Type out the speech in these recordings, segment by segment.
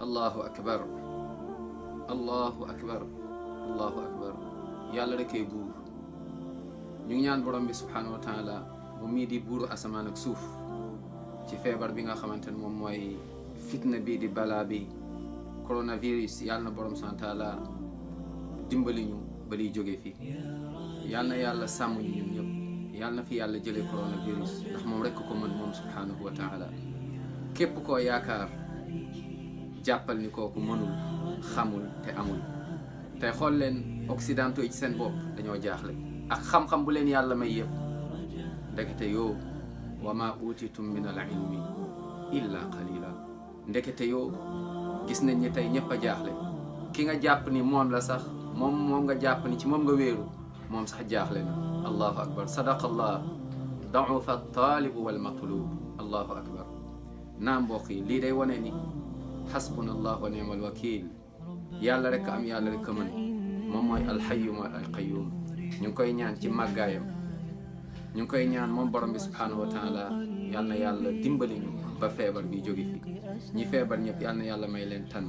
allahu akbar allahu akbar allahu akbar yàlla rek ay buur ñu ngi ñaan borom bi subhanahu wa taala moom mii di buuru asamaan ak suuf ci feebar bi nga xamante ne moom mooy fitna bii di balaa bi coronavirus yàlla na borom subhanahu wa taala dimbali ñu ba liy jóge fi yàlla na yàlla sàmm ñu ñun ñëpp yàlla na fi yàlla jëlee coronavirus ndax moom rek ko mën moom subhanahu wa taala képp koo yaakaar jàppal ni kooku mënul xamul te amul tey xool leen occidentaux yi ci seen bopp dañoo jaaxle ak xam-xam bu leen yàlla may yëpp ndekete yoo wa ma utitum min al ilmi illa qalila ndekete yoo gis nañ ni tey ñëpp a jaaxle ki nga jàpp ni moom la sax moom nga jàpp ni ci moom nga wéeru moom sax jaaxle na allahu akbar sadaqallah daufa taalibu wal matlub allahu akbar naam mbokk yi lii day wane ni xasbuna allah wa ni'mal wakil yàlla rek am yàlla rek a mën moom mooy alxayu mooy alqayyum ñu ngi koy ñaan ci màggaayam ñu ngi koy ñaan moom borom bi subhanahu wa taala yal na yàlla dimbali ñu ba feebar bi jóge fi ñi feebar ñëpp yal na yàlla may leen tan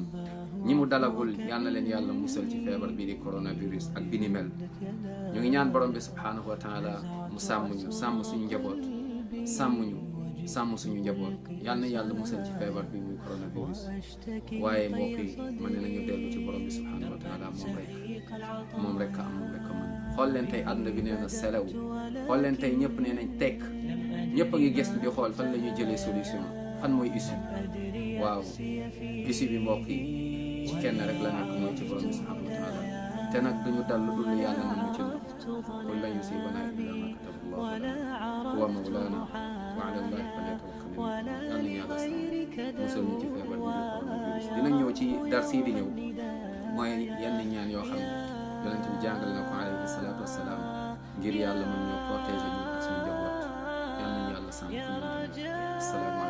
ñi mu dalagul yal na leen yàlla musal ci feebar bi di coronavirus ak bi ni mel ñu ngi ñaan borom bi subhanahu wa taala mu sàmm ñu sàmm suñu njaboot sàmm suñu njaboot yal na yàlla musal ci feebar bi muy coronavirus waaye mbokk yi mën nañu dellu ci borom bi subhanahu wa taala moom rek a am moom rek a mën xool leen tey àdduna bi nee na selew xool leen tey ñëpp nee nañ tekk ñëpp a ngi gëstu di xool fan la ñuy jëlee solution fan mooy issue waaw issue bi mbokk yi ci kenn rek la nekk mooy ci borom bi subhanahu wa taala te nag duñu dal lu dul yàlla mën na ci lu qul lan yusiibanaa illaa maa kataba Allahu lanaa huwa mawlaanaa wa alaa Allaahi falyatawakkalil mu'minuun yàlla musal ñu ci feebar bi di coronavirus dina ñëw ci dar sii di ñëw mooy yenn ñaan yoo xam ne yonent bi jàngal na ko alayhi salaatu wassalaam ngir yàlla mën ñoo protéger ñu ak suñu njaboot yal nañu yàlla sàmm fu ñu asalaamaaleykum